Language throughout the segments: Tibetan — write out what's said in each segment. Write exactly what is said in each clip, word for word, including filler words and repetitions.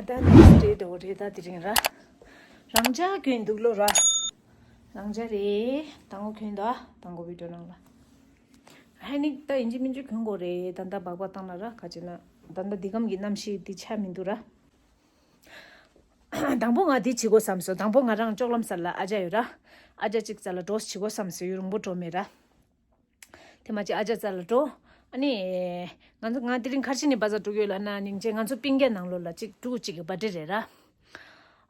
ད་ནེག་སི་ཌེ་འགྲོ་རེད། ད་དེ་རིང་ར། རང་འཇགས་གྱོན་འདུག་ལོ་ར། རང་འཇགས་རེད། དང་པོ་གྱོན་ད། དང་པོ་བི་ཌིའོ་ནང་ལ། ཧེ་ནིག་ད་ཡིན་གཅིག་མིན་གཅིག་གྱོན་དགོས་རེད། ད་ད་སྦག་སྦག་བཏང་ལ་ར། ག་ཅི་ན། ད་ད་འདི་གམ་གྱི་གནམ་གཤིས་འདི་ཆ་མི་འདུག་ར། དང་པོ་ང་འདི་བྱེད་དགོས་བསམ་སོང་། དང་པོ་ང་རང་ཅོག་ལམ་སར་ལ་ཨ་ཅག་ཡོད་ར། ཨ་ཅག་གཅིག་རྩ་ལ་འགྲོ་བྱེད་དགོས་བསམ་སོང་། ཡུན་རིང་པོ་འགྲོ་མེད་ར། དེ་མ་ཅིག་ཨ་ཅག་རྩ་ལ་འགྲོ། ཨ་ནི། ང་ཚོ་ང་དེ་རིང་གར་ཕྱིན་ནས་བ་ཟ་འགྲོ་གི་ཡོད་ལ་ན་ནིང་ཅེ་ང་ཚོ་པིང་གའི་ནང་ལོགས་ལ་གཅིག་ཕྲུ་གུ་གཅིག་གི་བར་ཌེ་རེད་ར།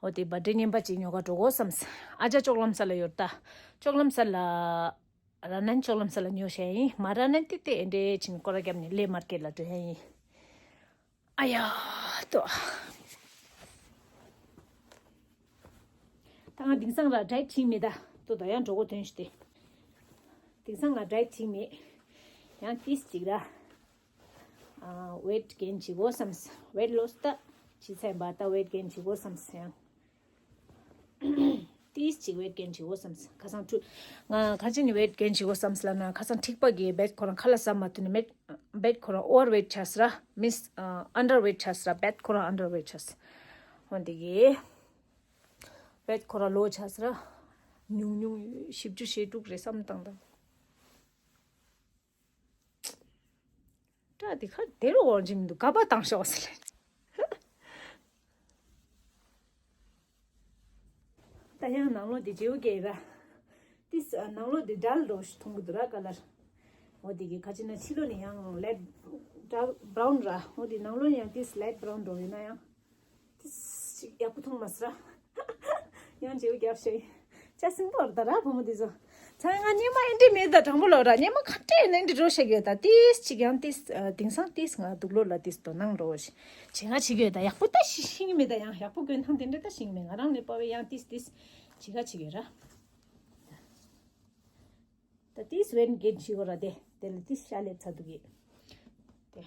འོ་དེ་བར་ཌེ་རྔན་པ་གཅིག་ཉོ་ག་འགྲོ་དགོས་བསམ། ཨ་ཅག་ཅོག་ལམ་སར་ལ་ཡོད་ད། ཅོག་ལམ་སར་ལ། ར་ནན་ཅོག་ལམ་སར་ལ་ཉོ་བྱས་ཡིན། མ་ར་ནན་ཏིག་ཏིག་ཨེ་འདྲས་ཕྱིན་སྐོར་ར་བརྒྱབ་ནས་གླེ་མར་ཀེཊ་ལ་འགྲོ་ཡ་ཡིན། ཨ་ཡ། ཏོ། ད་ང་དེང་སང་ར་ཌའེ་ཊི་བྱེད་མེད་ད། ཏོ་ད་ཡང་གྲོད་ཁོག་ཐོན་ཤི་ཏེ། དེང་སང་ང་ཌའེ་ཊི་བྱེད་མེད། ཡང་ཏིས་ཅིག་ར། ཨ། ཝེཊ་གེན་བྱེད་དགོས་བསམ། ཝེཊ་ལོ་སི་ད་བྱེད་ཚར་ཡིན་པ། ད་ཝེཊ་གེན་བྱེད་དགོས་བསམ་ཡང་། ཏིས་ཅིག་ཝེཊ་གེན་བྱེད་དགོས་བསམ། ཁ་སང་ཁྲུ། ང་ཁ་ཅིག་ནི་ཝེཊ་གེན་བྱེད་དགོས་བསམ་ལ་ན། ཁ་སང་འཁྲིག་པ་གི་བེད་ཁོ་རང་ཁ་ལག་ཟ་མ་ཐུབ་ནི་མེད། བེད་ཁོ་རང་ཨོ་ཝར་ཝེཊ་ཆགས་སི་ར། མིན་སི། ཨ། ཨན་ཌར་ཝེཊ་ཆགས་སི་ར། བེད་ཁོ་རང་ཨན་ཌར་ཝེཊ་ཆགས་སི། འོ་འདི་གི་བེད་ཁོ་རང་ལོ་ཆགས་སི་ར། ཉུང་ཉུང་བཞི་བཅུ་ཞེ་དྲུག་རེད་བསམ་བཏང་དང་། སྐྲ་དེ་ཁ་དེ་རུ་འོར་གྱི་མི་འདུག་ག་པ་བཏང་ཤོག་ཟེར་ལེ། ད་ཡང་ནང་ལོགས་དེ་བརྗེ་པོ་སྐྱེས་ར། ཏིས་ནང་ལོགས་དེ་ཌལ་རོ་ཞིག་མཐོང་གི་འདུག་ར་ཀ་ལར། འོ་དེ་གི་ཁ་ཅིག་ན་ཕྱི་ལོགས་ནས་ཡང་ལེཊ་ཌལ་བྷ་རའུན་ར། འོ་དེ་ནང་ལོགས་ཡང་ཏིས་ལེཊ་བྷ་རའུན་འགྲོ་ཡོད་ན་ཡང་། ཏིས་ཅིག་ཡག་པོ་མཐོང་མ་སོང་ར། ཡང་བརྗེ་པོ་རྒྱབ་ཤེས། ཅ་སིང་པོ་ར་ད་ར་བུ་མོ་དེ་ཚོ། ཚང་ང་སྙེ་མ་ཨེ་འདྲི་མེད་ད། དྲང་པོ་ལོ་ར་སྙེ་མ་ཁ་བྲལ་ནས་འདི་འགྲོ་ཤེས་ཡོད་ད། ཏིས་ཅིག་ཡང་ཏིས་དེང་སང་ཏིས་ང་སྡུག་ལོ་ལ་ཏིས་དོ་སྣང་འགྲོ་ཞིག་བྱེད་ང་བྱེད་ཀྱི་ཡོད་ད། ཡག་པོ་ད་ཤི་ཤི་གི་མེད་ད། ཡང་ཡག་པོ་གྱོན་སྟངས་དེ་འདྲ་ད་ཤི་གི་མེད། ང་རང་ནས་པ་བས་ཡང་ཏིས་ཏིས་བྱེད་ཁ་བྱེད་ཀྱི་ཡོད་ར། ད་ཏིས་ཝེཊ་གེན་བྱེད་དགོས་ར། དེ་དེ་ལ་ཏིས་ཤ་ལེབ་ཚ་འདུག་གི། དེ་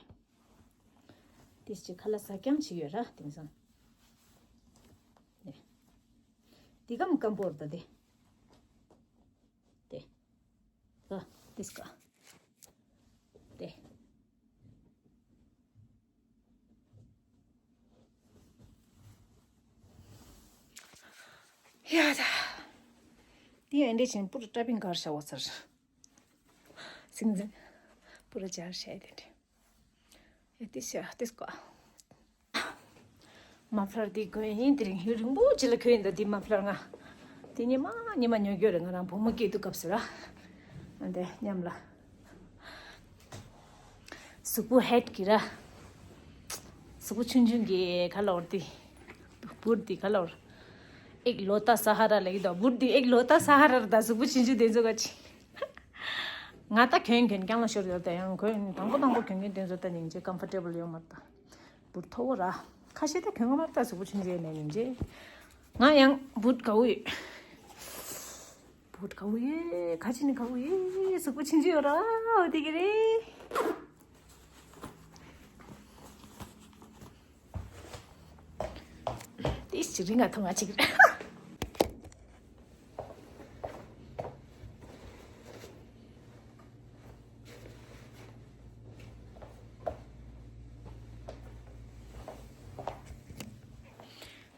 ཏིས་ཅིག་ཁ་ལག་ཟ་རྐྱང་བྱེད་ཀྱི་ཡོད་ར་དེང་སང་། དེ་དེ་གམ་སྐམ་པོ་ར་ད་དེ། དེ། ད་ཏིས་ཀ། དེ། ཡ་ད། དེ་ཡང་འདྲ་ཞིང་པུ་ར་ཏྲ་པིང་གར་བྱ་བ་ཚར། སིང་སིང་། པུ་ར་སྦྱར་བྱས་དེ་འདྲ། ཡ་ཏིས་ཤ་ཏིས་ཀ། མ་ཕ་ལར་འདི་གོན་ཡིན། དེ་རིང་ཡུན་རིང་པོ་ཅིག་ལ་གོན་ཡིན་ད། འདི་མ་ཕ་ལར་ང་། འདི་ཉི་མ་ཉི་མ་ཉོ་རྒྱུ་རེད། ང་རང་བུ་མོ་སྐྱེས་དུས་སྐབས་སུ་ར། ཨ་འདི་མཉམ་ལ། གཟུགས་པོ་ཧེད་ཀྱི་ར། གཟུགས་པོ་ཆུང་ཆུང་གི་ག་ལོར་འདི། བུར་འདི་ག་ལོར། ཨེག་ལོ་ཏ་ས་ཧ་ར་ལ་ཡི་ད། བུར་འདི་ཨེག་ལོ་ཏ་ས་ཧ་ར་ར་ད། གཟུགས་པོ་ཆུང་ཆུང་དེ་ཚོ་ག་ཅི། ང་ད་གྱོན་གྱོན་རྐྱང་ལ་ཤོར་ཡོད་ད། ཡང་གྱོན་དང་པོ་དང་པོ་གྱོན་གྱོན་དེ་ཚོ་ད་སྙིང་རྗེ་ཀམ་ཕོར་ཊེ་བལ་ཡོད་མ་རེད་ད། བུར་མཐོ་བོ་ར། ཁ་ཤས་ད་གྱོན་ག་མ་རེད་ད། གཟུགས་པོ་ཆུང་ཆུང་ནས་སྙིང་རྗེ། ང་ཡང་བུར་དགའ་བོ་ཡོད། བུར་དགའ་བོ་ཡོད། ཁ་ཆེ་ནི་དགའ་བོ་ཡོད། གཟུགས་པོ་ཆུང་ཆུང་ཡོད་ར། འོ་དེ་གི་རེད། ཏིས་ཅིག་རིང་ང་ཐུང་ང་ཅིག་རེད།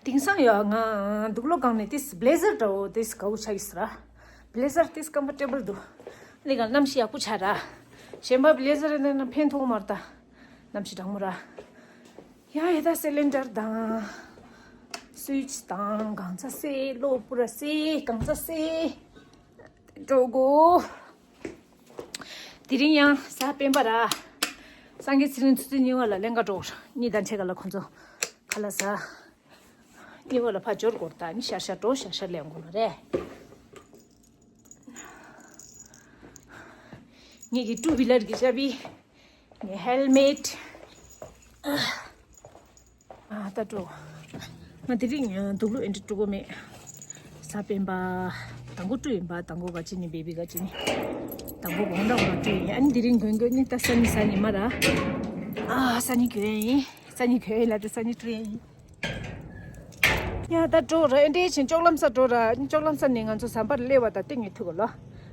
དེང་སང་ཡ་ང་འདུག་ལོ་གང་ནས་ཏིས་བྷི་ལེ་ཟར་འདྲ་བོ་ཏིས་དགའ་བོ་ཆགས་ཀྱི་ཟེར་ར། བྷི་ལེ་ཟར་ཏིས་ཀམ་ཕོར་ཊེ་བལ་འདུག་ལས་ཀ་གནམ་གཤིས་ཡག་པོ་ཆགས་ར། གཞན་པ་བྷི་ལེ་ཟར་ནས་ན་ཕན་ཐོགས་མ་རེད་ད། གནམ་གཤིས་གྲང་མོ་ར། ཡ་ཡ་ད་སི་ལིན་ཌར་དང་། སུའིཆ་དང་གང་ཚ་སེ་གློ་བུར་སེ་གང་ཚ་སེ། འགྲོ་གོ། དེ་རིང་ཡང་གཟའ་སྤེན་པ་ར། སངས་རྒྱས་ཚེ་རིང་ཆུ་ཚོད་གཉིས་པ་ལ་ལེན་ག་འགྲོ། གཉིས་དང་ཕྱེད་ཀ་ལ་ཁོ་ཚོ་ཁ་ལག་ཟ། གཉིས་པ་ལ་ཕར་འབྱོར་དགོས་རེད་ད། ནི་ཤར་ཤར་འགྲོ་ཤར་ཤར་ལེན་དགོས་ནོ་རེད། ངེད་ཀྱི་ཊུ་ཝི་ལར་གྱི་ཅ་བི། ངའི་ཧེལ་མེཊ། ཨ་ད་འགྲོ། ང་དེ་རིང་འདུག་ལོ་ཨེ་འདྲ་འགྲོ་གི་མེད། གཟའ་སྤེན་པ། དང་པོ་ཊུ་ཡིན་པ། དང་པོ་ག་ཅི་ནི་བེ་བི་ག་ཅི་ནི། དང་པོ་དགོང་དག་ང་ཊུ་ཡིན། ཨ་ནི་དེ་རིང་དགོན་དགོན་ནི་ད་སང་ཉིན་གཟའ་ཉི་མ་ར། ཨ་སང་ཉིན་གྱོན་ཡིན། སང་ཉིན་གྱོན་ཡིན་ལ་ད་སང་ཉིན་ཊུ་ཡིན། ཡ་ད་འགྲོ་ར། ཨེ་འདྲས་ཕྱིན་ཅོག་ལམ་སར་འགྲོ་ར། ཅོག་ལམ་སར་ནས་ང་ཚོ་ཟམ་པར་སླེབས་པ་དང་སྟེང་གི་ཐུག་གོ་ལོ།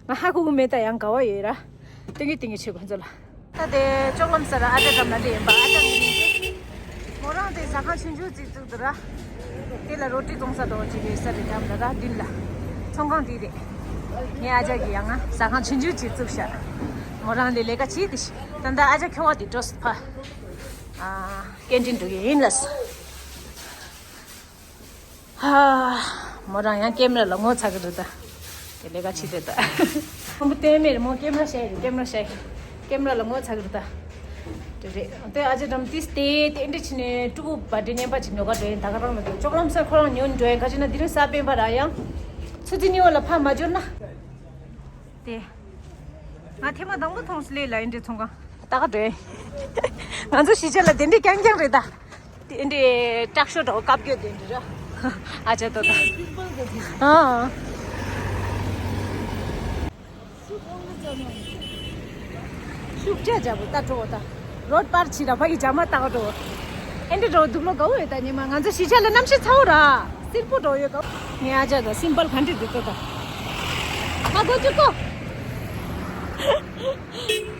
ང་ཧ་གོ་གི་མེད་ད། ཡང་དགའ་བ་ཡོད་ར། སྟེང་གི་སྟེང་གི་ཆེ་ཁོ་ཚོ་ལ། ད་དེ་ཅོག་ལམ་སར་ཨ་ཅག་འགྲམ་ན་འདི་ཡིན་པ། ཨ་ཅག་ངི་མིང་དེ། མོ་རང་དེ་ ཟ་ཁང་ཆུང་ཆུང་ཅིག་བཙུགས་འདུག་ར། དེ་ལ་རོ་ཏི་བཙོང་ས་འགྲོ་ཅིག་ཡོད་ས་རེད། འགྲམ་ལ་ར་མདུན་ལ། ཚོང་ཁང་དེ་རེད། ངའི་ཨ་ཅག་གིས་ཡང་ང་ཟ་ཁང་ཆུང་ཆུང་ཅིག་བཙུགས་ཤག་མོ་རང་ལས་ལས་ཀ་བྱེད་དེ་ཤི། ད་ལྟ་ཨ་ཅག་ཁྱོ་བ་དེ་འགྲོ་སི་ཕ། ཨ། སྐད་འཕྲིན་འགྲོ་གི་ཡིན་ལ་སི། ཧ། མོ་རང་ཡང་ཀེམ་ར་ལ་ངོ་ཚ་གི་རེད་ད། དེ་ལས་ཀ་བྱེད་དེ་ད། ཁོང་པོ་སྟོན་མེད་རེད་མོ། ཀེམ་ར་བཤད་རེད། ཀེམ་ར་བཤད། ཀེམ་ར་ལ་ངོ་ཚ་གི་རེད་ད། དེ་རེད་དེ། ཨ་ཅག་འགྲམ་ཏིས་དེ་དེ་འདྲ་བྱས་ནས་ཕྲུ་གུ་བར་ཌེ་ཉན་པ་ཅིག་ཉོ་ག་འགྲོ་ཡིན། ད་ག་རང་ལ་འགྲོ་ཅོག་ལམ་སར་ཁོ་རང་ཉོ་འགྲོ་ཡིན། ག་ཅི་ན་དེ་རིང་གཟའ་སྤེན་པ་ར་ཡང་། ཆུ་ཚོད་གཉིས་པ་ལ་ཕར་མ་འབྱོར་ན། དེ། ང་ཐེངས་མ་དང་པོ་མཐོང་སི་ལེ་ལ་ཨིན་འདྲེ་ཚོང་ཁང་། ད་ག་འགྲོ་ཡིན། ང་ཚོ་གཞིས་ཆགས་ལ་དེ་འདྲའི་རྐྱང་རྐྱང་རེད་ད། དེ་འདྲའི་སྐྲག་ཤོས་འདྲ་བོ་བཀབ་རྒྱུ་དེ་འདྲ་ར། ཨ་ཅག་ཏོ་ད། ཨ། ཤུགས་ཆེ་བྱ་བོ་ལྟ་འགྲོ་ད། རོད་པར་ཕྱི་ར་ཕ་གི་ཇ་མ་ལྟ་འགྲོ། ཨེ་འདྲ་འགྲོ་སྡུག་ལོ་དགའ་བོ་ཡོད་ད། ཉི་མ་ང་ཚོ་གཞིས་ཆགས་ལ་གནམ་གཤིས་ཚ་བོ་ར། སིལ་པོ་འགྲོ་ཡོད་དགའ་བོ། ངའི་ཨ་ཅག་ད་སིམ་པལ་ག་འདྲ་འདུག་ལྟོས་ད། ཨ་གོ་ཅི་གོ།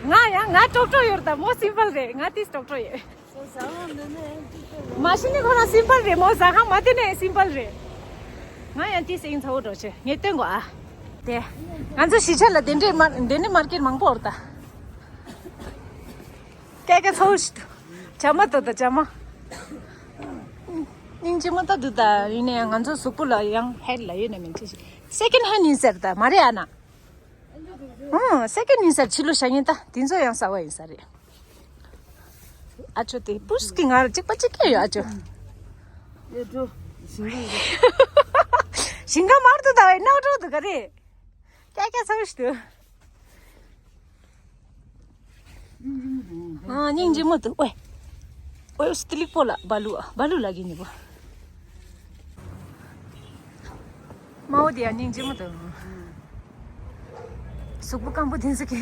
ང་ཡང་ང་ཀྲོག་ཀྲོག་ཡོད་ད། མོ་སིམ་པལ་རེད། ང་ཏིས་ཀྲོག་ཀྲོག་ཡོད། མ་གཞི་ནས་ཁོ་རང་སིམ་པལ་རེད་མོ། ཟ་ཁང་མ་དེ་ནས་སིམ་པལ་རེད། ང་ཡང་ཏིས་ཨིན་ཚ་བོ་འགྲོ་ཆེ། ངས་སྟོན་གོ་ཨ། དེ། ང་ཚོ་གཞིས་ཆགས་ལ་དེ་འདྲའི་མ་དེ་འདྲའི་མར་ཀེཊ་མང་པོ་ཡོད་ད། སྐད་སྐད་ཚ་བོ་ཞིག་འདུག་ཇ་མ་ཏོ་ད་ཇ་མ། སྙིང་རྗེ་མོ་ད་འདུག་ད། ཡིན་ན་ཡང་ང་ཚོ་གཟུགས་པོ་ལ་ཡང་ཧེད་ལ་ཡོད་ན་མིན་ཅི་ཞིག་སེ་ཀེན་ཧེན་ཡིན་ཟེར་ད་མ་རེད་ཨ་ན། ཨང་། སེ་ཀེན་ཡིན་ཟེར། ཕྱི་ལོ་ཞག་ཉིན་ད་དེ་ཚོ་ཡང་གསར་བ་ཡིན་ས་རེད། ཨ་ཅོ་དེ་པུས་ཀི་ང་ལ་གཅིག་པ་གཅིག་སྐྱེས་ཡོད་ཨ་ཅོ། ཡ་ཅོ། ཞིང་ཁ་ཡིན། ཞིང་ཁ་མར་དུ་ད་བའི་ནག་འགྲོ་འདུག་ག་རེད། ཀྱ་ཀྱ་ཚ་བོ་ཞིག་འདུག་ཨ་སྙིང་རྗེ་མོ་འདུག་ཨོའི། ཨོའི་སྟི་ལིག་པོ་ལ་བ་ལུ་བ་ལུ་ལ་གི་ཉི་པོ། མ་འོ་དེ་ཡང་སྙིང་རྗེ་མོ་འདུག་གཟུགས་པོ་སྐམ་པོ་དེ་ཚོ་གི་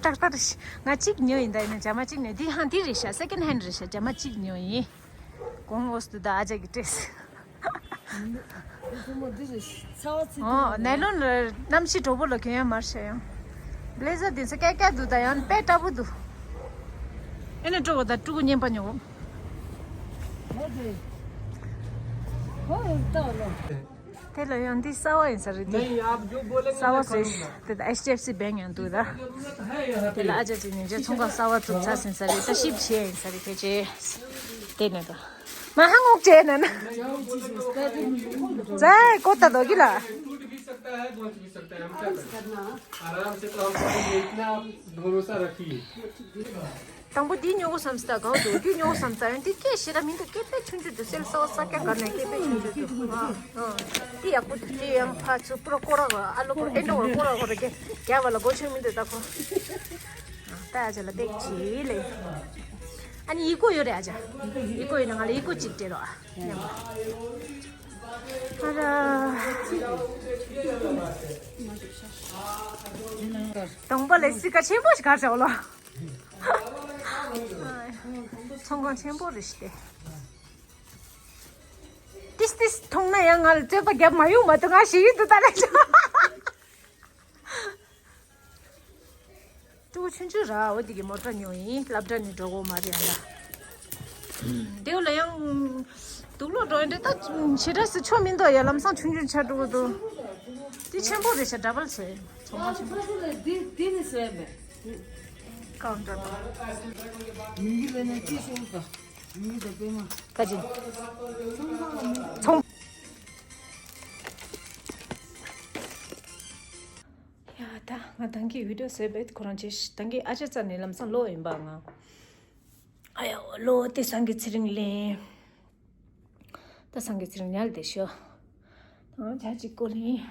ཏག་ཏག་རེད་ཤག་ང་གཅིག་ཉོས་ཡིན། ད་ཡིན་ན་ཇ་མ་གཅིག་ཉོས། འདི་ཧང་འདི་རེད་ཤག་སེ་ཀེན་ཧེན་རེད་ཤག་ཇ་མ་གཅིག་ཉོས་ཡིན། གོང་འོས་སུ་ད་ཨ་ཅག་གི་སྤྲད། འདི་ཚོ་མོ་འདི་རེད། ཚ་བ་ཚིག་ཨོ། ནའི་ལོན་ལ་གནམ་གཤིས་དྲོ་པོ་ལ་གྱོན་ཡ་མར་ཤ་ཡང་། བྷི་ལེ་ཟར་འདི་ཚོ་ཀྱ་ཀྱ་འདུག་ད་ཡང་དཔེ་དྲག་པོ་འདུག་ཨེ་ནས་སྤྲོ་བོ་ད་ཕྲུ་གུ་བརྙན་པ་ཉོ། ཨོ་དེ། ཨོ་ཡང་ལྟ་ལོ། དེ་ལ་ཡང་འདི་གསར་བ་ཡིན་ས་རེད་འདི། नहीं, आप जो बोलेंगे, གསར་བ་བཟོས་ཤག་དེ་ད་ཨེཆ་ཌི་ཨེཕ་སི་བེང་ཡང་འདུག་ད། དེ་ལ་ཨ་ཅག་ཅིག་ཉིན་རྗེས་ཚོང་ཁང་གསར་བ་བཙུགས་ཚར་ཟིན་ས་རེད། ད་ཤིབ་བྱས་ཡིན་ས་རེད་ཕལ་ཆེར། དེ་ནས་ད། མ་ཧ་ངོག་བྱས་ན་ན། ཛའི་ཀོ་ད་དོ་གི་ལ། आराम से तो हम करेंगे, इतना आप भरोसा रखिए। དང་པོ་འདི་ཉོ་གོ་བསམ་སྟ་གའོ་དོ། འདི་ཉོ་གོ་བསམ་སྟ་ཡང་འདི་སྐད་ཞེ་དྲག་མི་འདུག་སྐད་དཔེ་ཆུང་ཆུང་འདུག་སེལ་ས་བ་ས་ཀྱང་ག་ནས་སྐད་དཔེ་ཆུང་ཆུང་འདུག་ཨ་ཨ། འདི་ཡག་པོ་འདུག་འདི་ཡང་ཕ་ཚུ་པུ་རོ་ཀོ་ར་ག་ཨ་ལོ་ཀོ་ཨེ་འདྲ་བ་ཀོ་ར་ཀོ་ར་རྒྱ་རྒྱ་བ་ལ་སྒོ་ཆེན་མི་འདུག་ད་ཁོ། ད་ཨ་ཅག་ལ་སྟེགས་ཅི་ལེ། ཨ་ནི་ཡི་གོ་ཡོད་རེད་ཨ་ཅག་ཡི་གོ་ཡོད་ན་ང་ལ་ཡི་གོ་གཅིག་སྤྲད་རོགས་ཨ། ཉམས་པ། ཨ་ར། དང་པོ་ལས་སི་ཀ་ཆེན་པོ་ཞིག་གར་བྱའོ་ལོ། ཚོང་ཁང་ཆེན་པོ་རེད་ཤི་སྟེ། ཏིས་ཏིས་མཐོང་ན་ཡང་ང་ལ་རྩོད་པ་རྒྱབ་མ་ཡོང་མ་གཏོགས་ང་ཞིག་ཡིན་དུ་ད་ལས་ཆོག་ཕྲུ་གུ་ཆུང་ཆུང་ར་འོ་དེ་གི་མོ་ཊ་ཉོ་ཡིན། སློབ་གྲྭ་ནས་འགྲོ་གོ་མ་རེད་ཡང་ད། དེའུ་ལ་ཡང་། དུག་ལོག་འགྲོ་ཡིན་འདྲ་ད་ཞེ་དྲག་སི་ཆོ་མི་འདུག་ཡ། ལམ་སང་ཆུང་ཆུང་ཆགས་འགྲོ་གི་འདུག་དེ་ཆེན་པོ་རེད་ཤག་ཌ་བལ་ཚོས་ཚོང་ཁང་ཆེན་པོ། དེ་དེ་ནས་བཟོས་མེད། ཀའུན་ཊར་དང་། མིག་གི་ལས་ནས་ཅི་ཤོག་ག་མིག་གི་ད་པེ་མ། ཀ་ཅི། ཚོང་། ཡ་ད་ང་ད་གིན་བི་ཌིའོ་བཟོས་པས་ཁོ་རང་ཅི་ད་གིན་ཨ་ཅག་རྩ་ནས་ལམ་སང་ལོག་ཡིན་པ་ང་། ཨ་ཡ་ལོ་དེ་སང་གི་ཚེ་རིང་ལེན། ད་སང་གི་ཚེ་རིང་ཉལ་བསྡད་ཤོག་ད་ང་ཇ་གཅིག་བསྐོལ་ཡིན།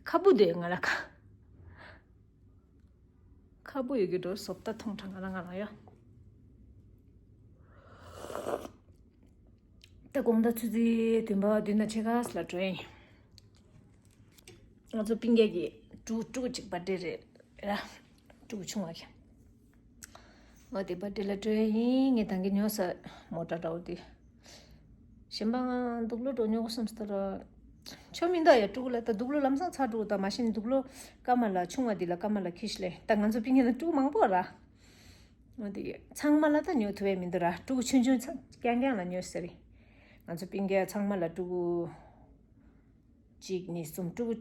ཁ་སྦུག་དེ་ང་ལ་ཁ། ཁ་སྦུག་ཡོད་ཀྱི་འགྲོ་སོབ་ད་ཐོང་ཁྲ་ང་ལ་ང་ལ་ཡ། ད་དགོང་དག་ཆུ་ཚོད་བདུན་པ་བདུན་དང་ཕྱེད་ཀ་ལ་འགྲོ་ཡིན། ང་ཚོ་སྤུན་ཀྱག་གི་ཕྲུ་གུ་ཕྲུ་གུ་གཅིག་བར་ཐི་ཌེ་རེད་ར། ཕྲུ་གུ་ཆུང་བ་གི། འོ་དེ་བར་ཐི་ཌེ་ལ་འགྲོ་ཡ་ཡིན། ངས་ད་གིན་ཉོས་ས་མོ་ཊ་འདྲ་བོ་དེ། གཞན་པ་ང་དུག་ལོག་འགྲོ་ཉོ་གོ་བསམ་སྟེ་ར། ཆོ་མི་འདུག་ཡ། ཕྲུ་གུ་ལ་ད་དུག་ལོག་ལམ་སང་ཚ་འགྲོ་ད་མ་གཞི་ནས་དུག་ལོག་སྐར་མ་ལ་ཆུང་བ་དེ་ལ་སྐར་མ་ལ་ཁྱི་ཤི་ལེ། ད་ང་ཚོ་སྤུན་ཀྱག་ན་ཕྲུ་གུ་མང་པོ་ར། འོ་དེ་ཚང་མ་ལ་ད་ཉོ་ཐུབ་ཡ་མི་འདུག་ར། ཕྲུ་གུ་ཆུང་ཆུང་ཚང་རྐྱང་རྐྱང་ལ་ཉོ་ཟེར་རེད། ང་ཚོ་སྤུན་ཀྱག་ཚང་མ་ལ་ཕྲུ་གུ་གཅིག་གཉིས་གསུམ། ཕྲུ་གུ་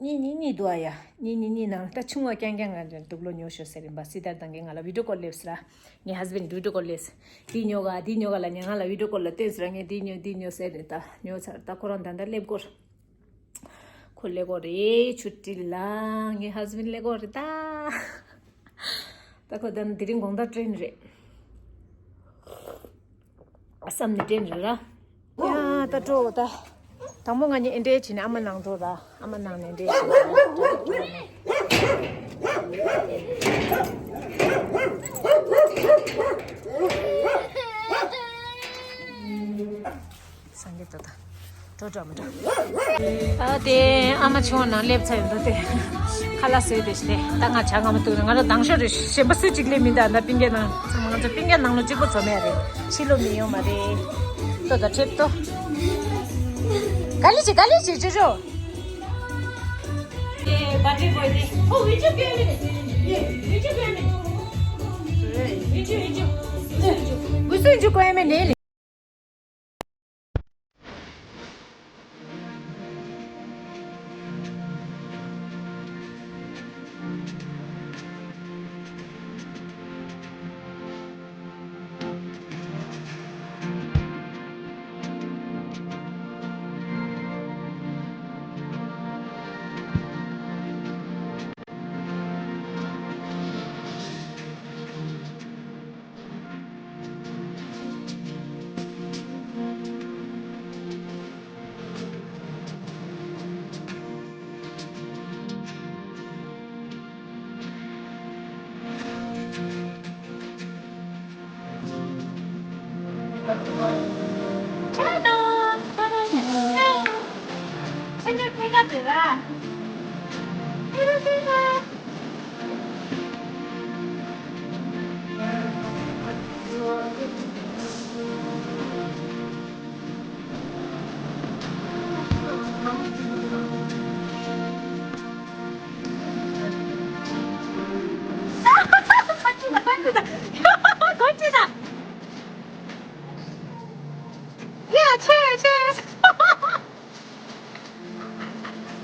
གཉིས་གཉིས་གཉིས་འདུག་ཨ་ཡ། གཉིས་གཉིས་གཉིས་ནང་ད་ཆུང་བ་རྐྱང་རྐྱང་ང་འདུག་ལོ་ཉོ་ཤོག་ཟེར་རེད་པ། སི་ཏར་དང་གིས་ང་ལ་བི་ཌི་ཡོ་ཀོལ་སླེབས་ཟེར་ར། ངའི་ཧས་བྷེན་ཌི་བི་ཌི་ཡོ་ཀོལ་སླེབས། འདི་ཉོ་ག་འདི་ཉོ་ག་ལབ་ནས་ང་ལ་བི་ཌི་ཡོ་ཀོལ་ལ་སྟོན་ཟེར་ར། ངས་འདི་ཉོ་འདི་ཉོ་ཟེར་ནས་ད་ཉོ་ཚར། ད་ཁོ་རང་ད་ལྟ་སླེབས་སྐོར། ཁོ་སླེབས་སྐོར་རེད། ཆུ་ཊི་ལ་ངའི་ཧས་བྷེན་ཌི་སླེབས་སྐོར་རེད་ད། ད་ཁོ་ད་ནི་དེ་རིང་དགོང་དག་ཀྲེན་རེད། བསམ་ནས་ཀྲེན་རེད་ར། ཡ་ད་འགྲོ་ད། དང་པོ་ང་གཉིས་ཨེ་འདྲས་བྱས་ནས་ཨ་མ་ནང་འགྲོ་ར། ཨ་མ་ནང་ནས་ཨེ་འདྲས་བྱས་ནས། སངས་རྒྱས་ཏོ་ད། འགྲོ་འགྲོ་མི་འགྲོ། ཨ་དེ་ཨ་མ་ཆུང་བ་ནང་སླེབས་ཚར་ཡོད་འདུག་སྟེ། ཁ་ལག་བཟས་ཏེ་ཤི་ལེ། ད་ང་ཇ་མངར་མོ་བཏུང་ནས། ང་རང་དང་ཤོག་རེ་གཞན་པ་སུ་གཅིག་སླེབས་མི་འདུག་ད་སྤུན་ཀྱག་ནང་ཚང་མ་ང་ཚོ་སྤུན་ཀྱག་ནང་ལོ་གཅིག་པོ་འཛོམས་ཡ་རེད། ཕྱི་ལོ་མི་ཡོང་མ་རེད། ཏོ་ད་ཁྲེབ་ཏོ། ག་ལེ་ཅི་ག་ལེ་ཅི་ཅོ་ཅོ། ཨེ་བ་ཏི་བོ་དེ། ཨོ་ཝི་ཅུ་ཀེ་མེ་ནེ། ཝི་ཅུ་ཀེ་མེ་ནེ། ཝི་ཅུ་ཝི་ཅུ། ཝི་ཅུ་ཀེ་མེ་ནེ།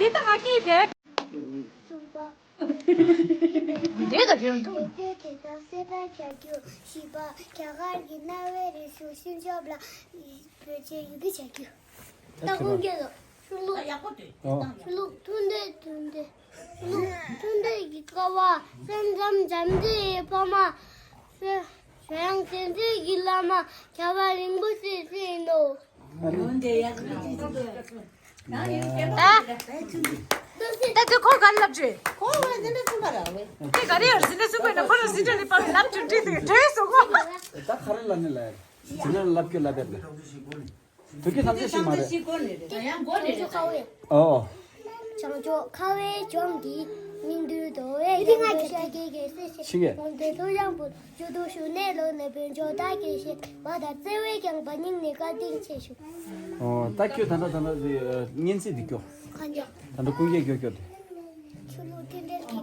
འདི་ད་ང་གིས་དེ། གསུམ་པ། འདི་ད་རེད་འདུག་དེ་དང་སེ་པན་བྱ་རྒྱུ། བཞི་པ། རྒྱ་གར་གྱི་གནའ་བོའི་རིག་གཞུང་སྲུང་སྐྱོབ་ལ་བེད་སྤྱོད་ཡོད་རྒྱུ་བྱ་རྒྱུ། ད་ཁུངས་སྐྱེལ་ལོ། ཆུ་ལུག་ཨོ། ཆུ་ལུག་ཐུན་ཏེ་ཐུན་ཏེ། ཆུ་ལུག་ཐུན་ཏེ་གི་ཀ་བ། སེང་ལྕམ་འཇམ་མཛེས་ཡི་ཕ་མ། ཞོ་ཡང་ཚན་རྩལ་གྱི་བླ་མ། རྒྱལ་བ་རིན་པོ་ཆེ་ཟེར་ནོ། ད་དེ་ཁོ་ག་ལབ་བྱོས། ཁོ་བ་འཛིན་གྲྭ་གསུམ་པ་ར་བས། དེ་ག་རེ་ཡོད་འཛིན་གྲྭ་གསུམ་པ་ཡིན་ན་ཁོ་རང་འཛིན་གྲྭ་ལས་པ་ལབ་བྱོས་འདྲི་དེ་བྲོས་སོང་ཁོ། ད་ག་རེ་ལབ་ནི་ལ་ཡར། འཛིན་གྲྭ་ལབ་རྒྱུ་ལབ་པས་ལ། དུས་ཀྱི་ཐམས་ཅད་ཞིག་མ་རེད། ཨོ། བྱང་ཕྱོགས་ཁ་བའི་ལྗོངས་ཀྱི། སྙིགས་དུས་འདོ་བའི་རྒྱལ་པོ་ཤཱཀྱའི་རྒྱལ་སྲས་ཤིག་ཤིག་གེ། འོན་ཏེ་ཐུབ་ཡངས་པོ། ཇོ་བོ་ཞུ་ནས་ལོ་ནས་བོད་ལྗོངས་དག་གི་ཞེས། བ་དང་བརྩེ་བས་ཀྱང་བ་སྙིང་ནས་བཀའ་དྲིན་ཆེ་ཞུ། ཨོ་ད་ཁྱོད་ད་ལྟ་ད་ལྟ་སྙན་ཚིག་འདི་སྐྱོ། གང་ལྕོག་ད་ལྟ་ཀུན་མཁྱེན་སྐྱོ་སྐྱོ་དེ། ཆུ་ལུག་ཐུན་སྒྲིལ་གྱི་དགའ་བ།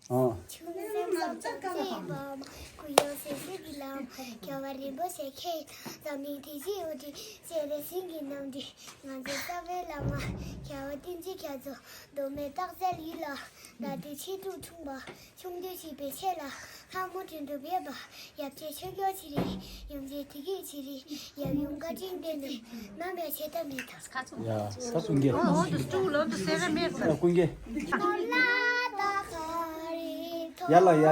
ཨོ། ཆུ་སེམས་སམ་ཙམ་ཅི་བམ། ཀུན་ཡོད་སེམས་སེམས་ཀྱི་ལམ། རྒྱལ་བ་རིན་པོ་ཆེ་ཁྱེད། འཛམ་གླིང་དེ་བཞིན་དབུ་ཁྲིད། སྤྱན་རས་གཟིགས་ཀྱི་རྣམ་འདྲེན། ང་ཚོའི་རྩ་བའི་བླ་མ། རྒྱལ་བ་བསྟན་འཛིན་རྒྱ་མཚོ། མདོ་སྨད་སྟག་རྩེ་ཡུལ་ལ། ད་ལྟའི་ཆེས་དྲུག་འཁྲུངས་པ། ཆུང་དུས་བྱིས་པའི་ཆེད་ལ། ལྷ་མོ་དོན་གྲུབ་ཡོད་པ། ཡབ་རྗེ་ཆོས་སྐྱོང་ཆེ་རེད། ཡུམ་རྗེ་དེ་གའི་ཆེ་རེད། ཡབ་ཡུམ་བཀའ་དྲིན་བརྟེན་ནས། ནམ་ཡང་ཆད་ལྟ་མེད་ད། ཡ་ས་ཀུན་མཁྱེན། ཨོ་འདི་སྤྲུག་ལོ་འདི་སེ་ར་མེད་ས། ཡ་ཀུན་མཁྱེན། ཡ་ལ་ཡ་ཡ་ལ་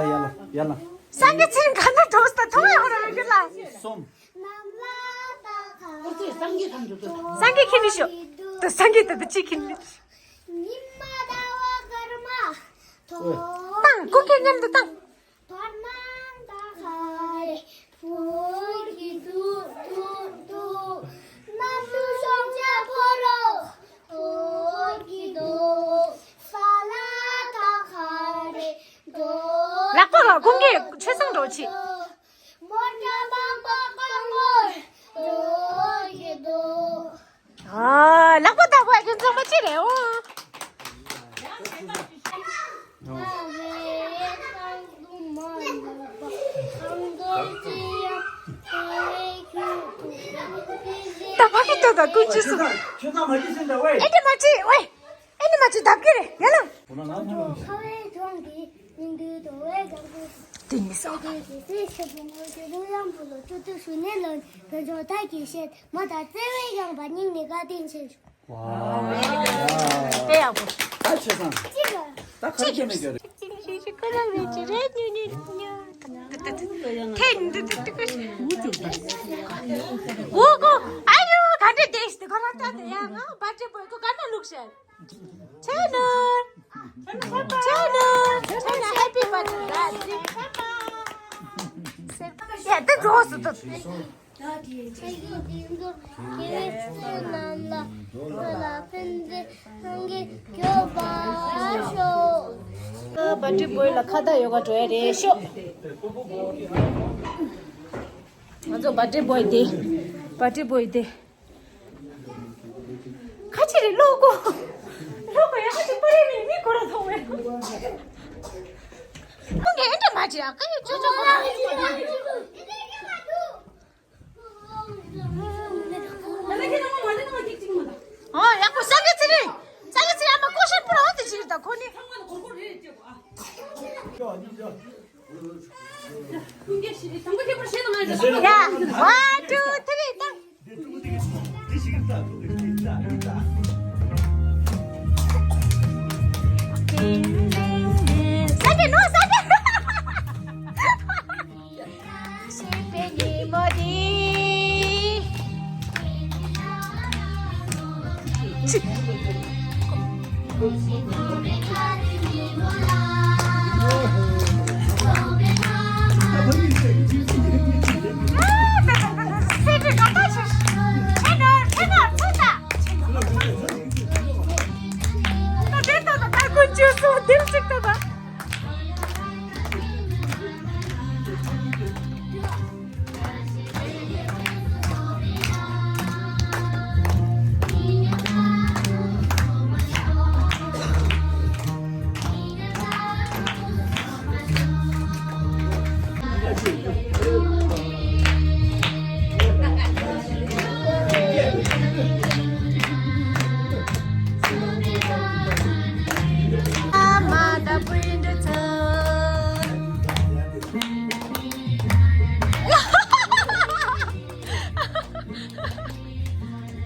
ཡ་ལ། སངས་རྒྱས་ཚེ་རིང་ག་ན་འགྲོ་ས་ཐོང་ཡ་ཧོ་ར་གི་ལ། སོམ། སངས་རྒྱས་ཁྱེར་ནི་ཤོག་ད་སངས་རྒྱས་ད་ད་ཅི་ཁྱེར་ནི། ཉི་མ་ཟླ་བ་སྐར་མ། ཐོ། བཏང་ཀུན་མཁྱེན་མཉམ་དུ་བཏང་། དོར་ན་ད་ག་རེ་ཐོར་གྱི་འདུག་འདུག་འདུག་གནམ་གྲུ་ཤོང་བྱ་ཕོ་རོག་ཐོར་གྱི་འདུག་ས་ལ་ད་ག་རེ་འགྲོ། ལག་པ་ལ་ཀུན་མཁྱེན་ཆོས་བཟང་འགྲོ་ཆེ། མོར་ཉ་པང་པ་ཀོང་མོར་འགྲོ་གི་འདུག་ཨ། ལག་པ་བརྡབ་པ་ཁྱོད་ཚང་མ་ཅི་རེད་འོ། ཨ། ད་ཕ་གི་ཏོ་ད་ཀུན་ཅི་སུ། ཁྱོད་ད་མ་ཅི་སེམས་ད་ཝེ། ཨེ་ཏི་མ་ཅི་ཝེ། ཨེ་ཏི་མ་ཅི་ད་གི་རེ་ཡ་ལ། ཁ་བའི་གྲོང་གི་མིང་དུ་དོ་བའི་གང་དུ། དེ་ནི་སོ། དེ་དེ་སེ་ཤེ་བུ་མོ་དེ་རུ་ཡང་བུ་ལོ་ཅོ་ཏུ་སུ་ནེ་ལོན་བོད་ལྗོངས་ད་གི་ཤེད་མ་ད་བརྩེ་བའི་ཡང་བ་སྙིང་ནས་བཀའ་དྲིན་ཆེ་ཞུ། དཔེ་ཡག་པོ། ད་ཆེ་སང་། ད་ག་རེ་བྱས་ནས་རྒྱག་རེད། ཅིག་ཤིག་ཤིག་ཁོ་རང་རེད་ཅི་རེད་ཉུ་ཉུ་ཉུ། ཐེ་ཉི་ཏི་ཏི་ཏི་ཀོ་ཤི། འུ་ཅུ་ད། འུ་གོ་ཨ་ཡོ་ག་འདྲ་བསྡད་ཤི་ཁོ་རང་ད་དེ་ཡ་ང་བར་ཐི་ཌེ་བོའི་ཁོ་ག་འདྲ་ལུག་ཤར། ཆེ་ནོར། ཆེ་ནོར། ཆེ་ནོར་ཧེ་པི་བར་ཐི་ཌེ་ར་ཛི། ཡ་དེ་འགྲོ་སུ་ཏུ། ད་དེ་ཚེ་ཡི་དེ་ཚོ་ཁྱེད་ཚོ་རྣམས་ལ་ང་ལ་ཕན་བདེ་ཐང་གི་འགྱོད་པར་ཤོག་བར་ཐི་ཌེ་བོའི་ལ་ཁ་བརྡ་ཡོ་ག་འགྲོ་ཡ་རེད་ཤོག་ང་ཚོ་བར་ཐི་ཌེ་བོའི་དེ། བར་ཐི་ཌེ་བོའི་དེ། ཁ་ཆེ་རེད་ལོ་གོ་ལོ་གོ་ཡ་ཁ་ཆེ་པ་རེད་མི་མི་ཁོ་ར་ཐོང་བས། ཁོང་གི་ཨེ་འདྲ་མ་བྱེད་ཨ་ཁ་ཡོད་ཅོ་ཅོ་ཁོ་ར། ཨོ་ཡག་པོ་ས་གི་ཚི་རི། ས་གི་ཚི་རི་ཨ་མ་ཀོ་ཤར་པུ་ར་འོ་དེ་ཅི་རེད་ད་ཁོ་ནི། ཡ། One, two, three, ད། Second, no, second.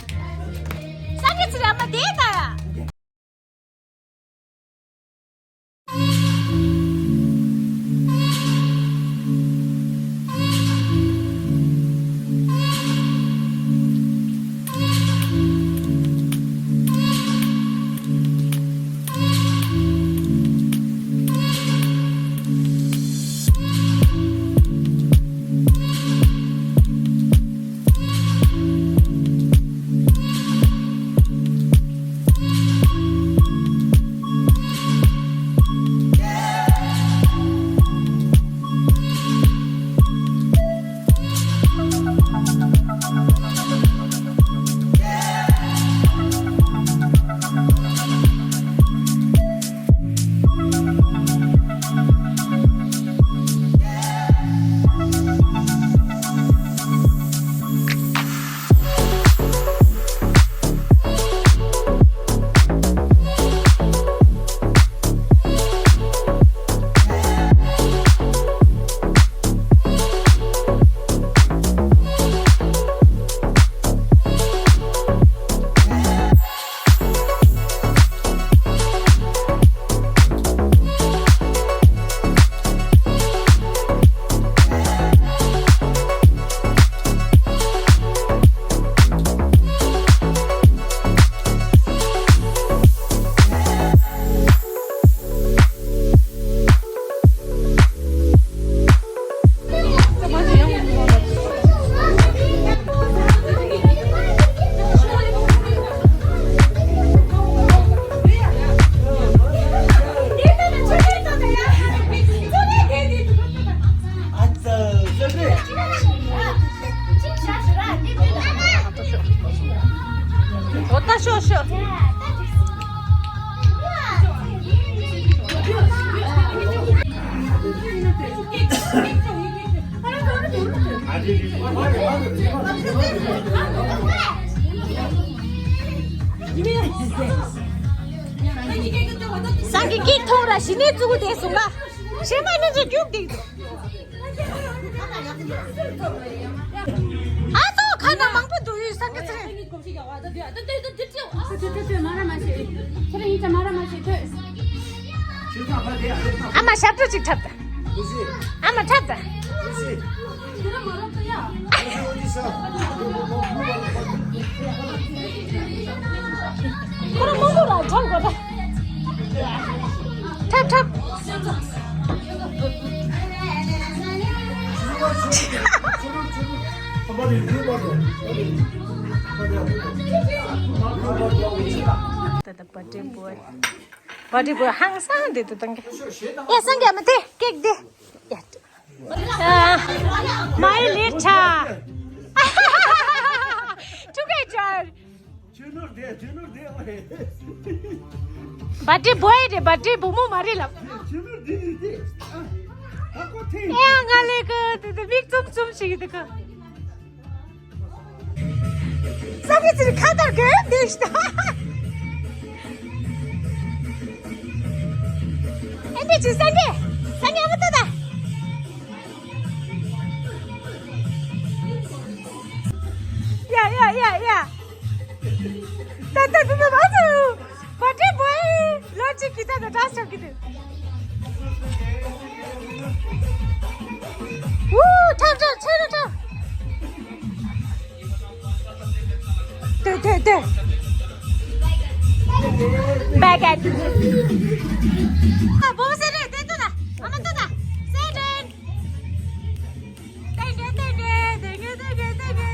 ས་གནས་ཚོ་ཡ་མ་བསྡད་ད་ཡ། འོ་ད་ཤོག་ཤོག་ཨ་ཅེ། ཞི་ནས་བཙུགས་དེ་སོང་ང་། ཞེ་མ་ནི་ཅི་རྒྱུག་དེ། ཨ་ཙོ་ཁ་ན་མང་པོ་འདུག་ཡོད་སང་གི་ཚེ། ཨ་མ་ཞབས་བྲོ་ཅིག་འཁྲབ་ད། ཨ་མ་འཁྲབ་ད། ཁོ་རང་མང་པོ་ལ་འཁྲབ་དགོས་ད། འཁྲབ་འཁྲབ། ད་ད་པར་ཊི་བོའི། པར་ཊི་བོའི་ཧང་སང་དེ་དུ་བཏང་གི། ཡ་སང་གི་ཨ་མ་དེ་ཀེག་དེ། ཡ། ཨ། མ་ཡི་ལེ་ཆ། ཐུག་གེ་ཅར། ཁྱོད་ནོར་དེ་ཁྱོད་ནོར་དེ་ཨོ་རེད། པར་ཊི་བོའི་རེད། པར་ཊི་བུ་མོ་མ་རེད་ལབ། ཁྱོད་ནོར་དེ་རེད་དེ། ཨ། ཨ་ཁོ་ཐེ། ཡ་ང་ལེ་གི་དེ་དེ་མིག་བཙུམ་བཙུམ་ཞིག་དེ་གི། ས་གི་ཚིར་ཁ་དར་གི་འདི་ཤི་ད། ཨེ་འདི་ཅི་ས་གི་ས་གི་ཨ་མ་ཏོ་ད། ཡ་ཡ་ཡ་ཡ། ད་ད་ད་ད་ཨ་ཙུ། པར་ཊི་བོའི་ལོ་གཅིག་གི་ད་ད་ཏྲ་སྐྱབས་ཀྱི་དུ། ཝུ། ཁྲབ་ཁྲབ་ཆེ་རུ་ཁྲབ། དེ་དེ་དེ། Back at. ཨ་བོ་སེ་རེད་དེ་ཏོ་ད། ཨ་མ་ཏོ་ད། སེ་རེད། དེ་དེ་དེ་དེ་དེ་དེ་དེ་དེ།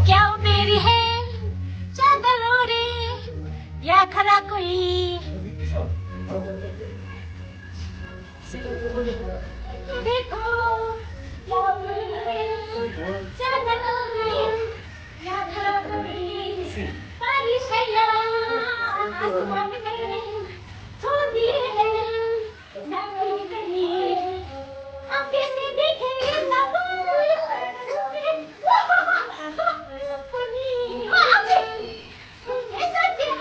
क्या वो मेरी है चादर ओढ़े या खरा कोई। देखो, चादर ओढ़े, या खरा कोई, बारिश है या आसमान में, धुंधी है, धरती कहीं, हम कैसे देखें, ना बोल, ऐसा क्या?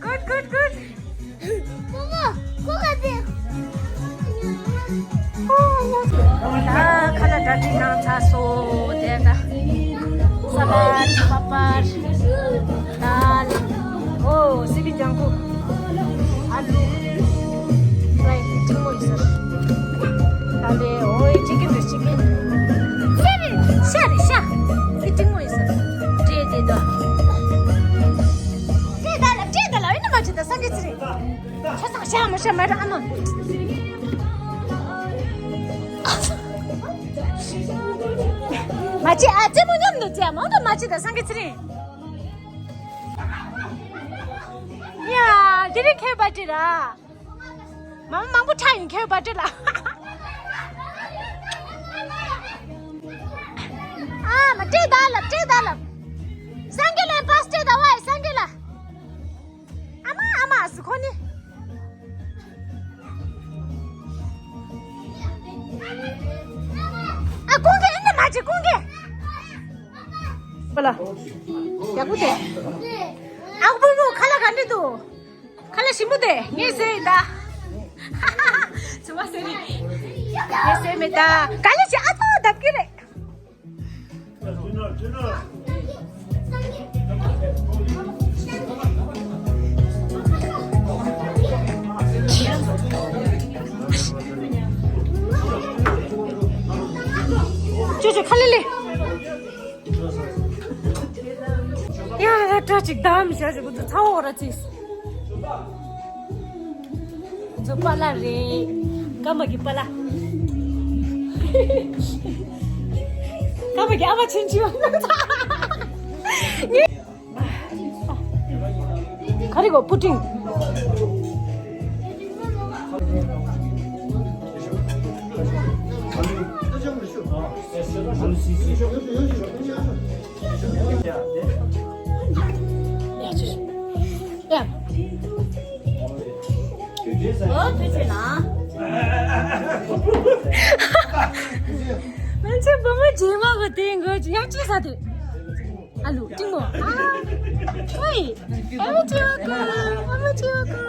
Good, good, good. ད་ཁ་ལག་གྲ་སྒྲིག་གནང་ཚར་སོང་། དེ་ད་ས་ལད། པ་པར། དཱལ། ཨོ་སི་པི་ལྗང་ཁུ། ཨ་ལུ། ཕྲའི་ཕྲེང་བ་ཡོད་ས་རེད། ད་ལྟའི་ ཤ་མ་ར་ཨ་མ། མ་ཅི་ཨ་ཙེ་མོ་མཉམ་དུ་ཅི་མང་དུ་མ་ཅི་ད་སང་གི་ཚེ་རིང་། ཡ། དེ་རིང་ཁེ་པར་ཊི་ར། མང་མང་པོ་ཁྲ་ཡིན་ཁེ་པར་ཊི་ལ། ཨ་མ་སྤྲད་ད་ལབ་སྤྲད་ད་ལབ། སང་གི་ལ་པ་སྤྲད་ད་བ་སང་གི་ལ། ཨ་མ་ཨ་མ་སུ་ཁོ་ནི། ཨ་ཀུང་གེ་ཨེ་ན་མ་ཅི་ཀུང་གེ། པ་ལ། ཡག་པོ་དེ། ཨ་ཁུ་བུ་བུ་ཁ་ལག་ག་འདྲ་འདུག་ཁ་ལག་ཞིམ་པོ་དེ་ངས་ཟས་ཡིན་ད། ཚོ་བ་ཟས་རེད། ངས་ཟས་མེད་ད། ག་ལེ་ཞིག་ཨ་ཐོ་བརྡབ་ཀྱི་རེད། ཅོ་ཅོ་ཁ་ལེ་ལེ། ཡ་ཡ་ཏྲ་ཅིག་དམ་བཞག་ཅིག་གུ་ཚ་བོ་ར་ཅིག་ཚོ་པ་ལ་རེད། ཀ་མ་གི་པ་ལ། ཀ་མ་གི་ཨ་མ་ཆུན་ཆུན། ག་རེ་གོ་པུ་ཏིང་། ཡ། ཨོ་ཐུགས་རྗེ་གནང་། ང་ཚོའི་བུ་མོ་རྗེས་མ་གི་དེ་འགོ་ཡང་ཅི་ས་དེ། ཨ་ལུ་ཏིང་མོ། ཨ། ཨོའི། ཨ་མ་ཅི་བ་ཀོ། ཨ་མ་ཅི་བ་ཀོ།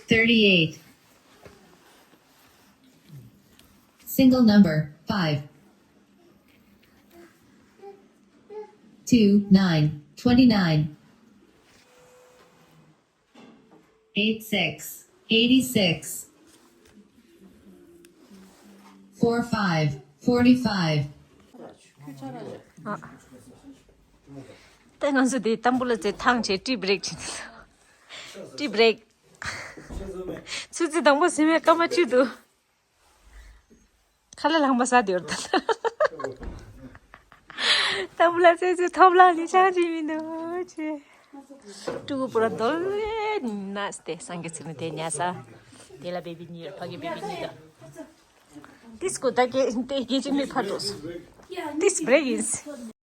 Thirty-eight. Single number, five. Two, nine, twenty-nine. Eight, six, eighty-six. Four, five, forty-five. ཨ། ད་ང་ཚོ་དེ་ཏམ་བུ་ལ་ཚེ་ཐང་ཆེ་ཏི་བྷི་རེག་བྱེད། ཏི་བྷི་རེག་ཆུ་ཚོད་དང་པོ་ཟིན་མེད་སྐར་མ་བཅུ་འདུག་ཁ་ལག་ལྷག་མ་ཟ་དེ་བར་ད། ཏམ་བུ་ལ་ཚེ་ཚེ་ཐོབ་ལ་ནི་ཆང་ཅི་མི་འདུག་ཅེ། ཕྲུ་གུ་པུ་ར་རྡོལ་ལེ་ན་སྟེ་སང་གེ་ཚེ་ནི་དེ་ཉལ་ས། དེ་ལ་བེ་བི་གཉིས་ཕ་གི་བེ་བི་གཉིས་ད། ཏིས་ཀོ་ད་གེ་དེ་གེ་ཅི་མི་ཕ་ཏོས། ཏིས་བྷི་རེག་ཡིན།